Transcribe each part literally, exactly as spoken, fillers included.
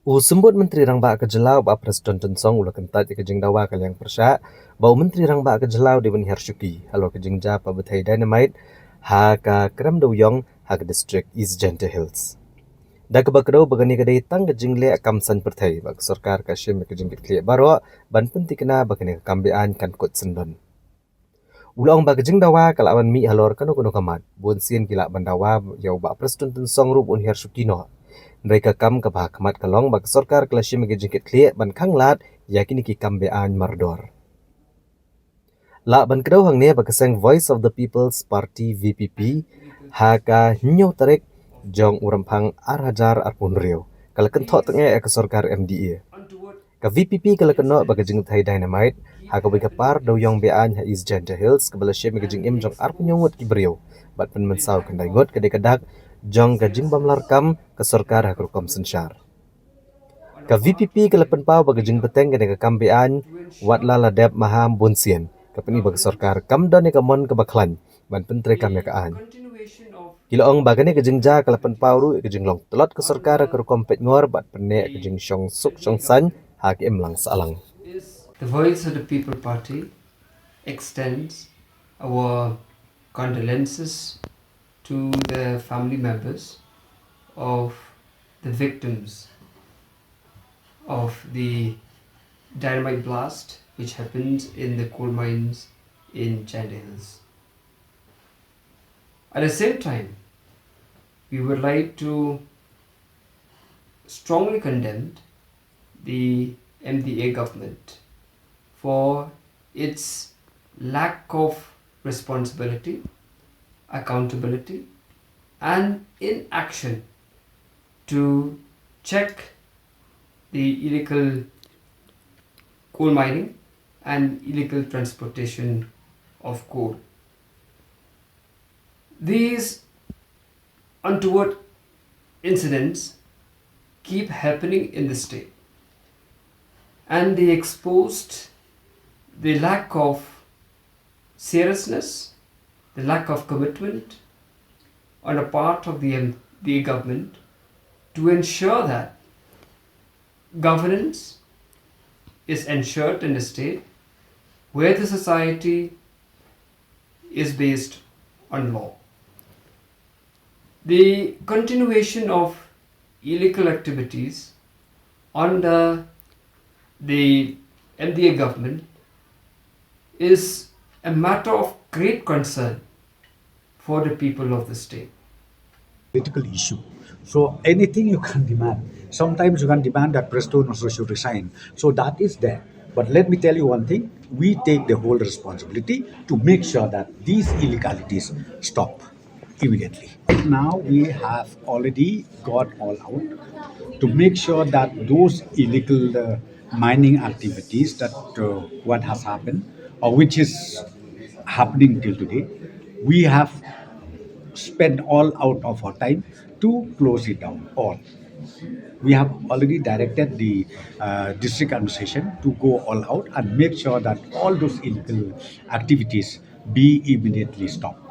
U Symbud Myntri Rangbah ka jylla u Bah Prestone Tynsong u la kyntait ïa ka jingdawa ka liang pyrshah ba u Myntri Rangbah ka jylla u dei ban hiar shuki halor ka jingjia pat bthei dynamite ha ka krem dewïong ha ka district East Jaintia Hills. Da kaba kdew ba kane ka dei tang ka jingleh kam saiñ pyrthei, ba ka sorkar ka shim ïa ka jingkitkhlieh baroh ban pynthikna ba kane ka kam beaiñ kan kut syndon. U la ong ba ka jingdawa ka lah ban mih halor kano kano ka mat. Bun sien ki lah ban dawa ïa u Bah Prestone Tynsong ruh ba un hiar shuki noh. Hynrei ka kam kaba ha khmat ka long ba ka sorkar ka la shim ïa ka jingkitkhlieh ban khanglad ïa kine ki kam beaiñ mardor. Lah ban kdew hangne ba ka seng Voice of the People's Party, V P P, ha ka hynñiew tarik jong u Rymphang ar hajar arphew hynriew ka la kynthoh tyngeh ïa ka sorkar M D A. Ka V P P ka la kynnoh ba ka jingbthei dynamite ha kawei ka par dewïong beaiñ ha East Jaintia Hills kaba la shim ïa ka jingim jong arphew hynñiew ngut ki briew bad pynmynsaw khyndai ngut ka dei ka dak jong ka jingbym lah kam ka sorkar ha ka rukom synshar. Ka V P P ka la pynpaw ba ka jingbteng kane ka kam beaiñ, wat la la dep maham bun sien, ka pyni ba ka sorkar kam don ïa ka mon kaba khlaiñ ban pyntreikam ïa ka aiñ. Ki la ong ba kane ka jingjia ka la pynpaw ruh ïa ka jinglong tlot ka sorkar ha ka rukom peitngor bad pynneh ïa ka jingshong suk shong saiñ ha ka imlang sahlang. The Voice of the People Party extends our condolences to the family members of the victims of the dynamite blast which happened in the coal mines in Jaintia Hills. At the same time, we would like to strongly condemn the M D A government for its lack of responsibility, accountability, and inaction to check the illegal coal mining and illegal transportation of coal. These untoward incidents keep happening in the state, and they exposed the lack of seriousness, the lack of commitment on the part of the, the government to ensure that governance is ensured in a state where the society is based on law. The continuation of illegal activities under the M D A government is a matter of great concern for the people of the state. Political issue. So anything you can demand. Sometimes you can demand that Prestone also should resign. So that is there. But let me tell you one thing. We take the whole responsibility to make sure that these illegalities stop immediately. Now we have already got all out to make sure that those illegal uh, mining activities that uh, what has happened or which is happening till today, we have spent all out of our time to close it down all. We have already directed the uh, district administration to go all out and make sure that all those illegal activities be immediately stopped.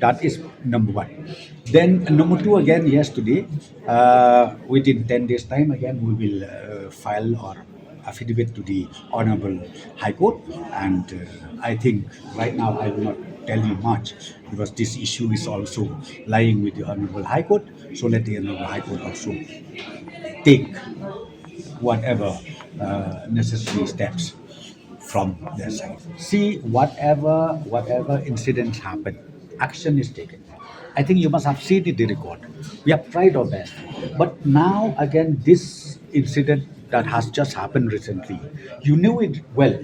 That is number one. Then number two again, yes, today, uh, within ten days time again, we will uh, file our affidavit to the Honorable High Court, and uh, I think right now I will not tell you much because this issue is also lying with the Honorable High Court. So let the Honorable High Court also take whatever uh, necessary steps from their side. See, whatever whatever incidents happen, action is taken. I think you must have seen it in the record. We have tried our best. But now again, this incident that has just happened recently, you knew it well.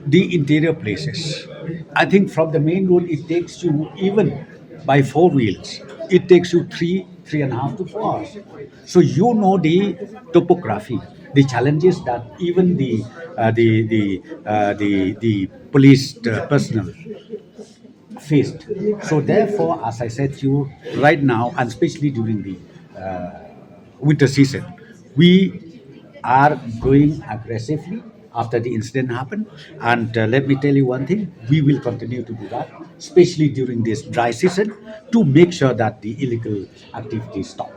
The interior places. I think from the main road, it takes you even by four wheels, it takes you three, three and a half to four hours. So you know the topography, the challenges that even the uh, the the uh, the the police uh, personnel faced. So therefore, as I said to you right now, and especially during the uh, winter season, we are going aggressively after the incident happened. And uh, let me tell you one thing, we will continue to do that, especially during this dry season, to make sure that the illegal activities stop.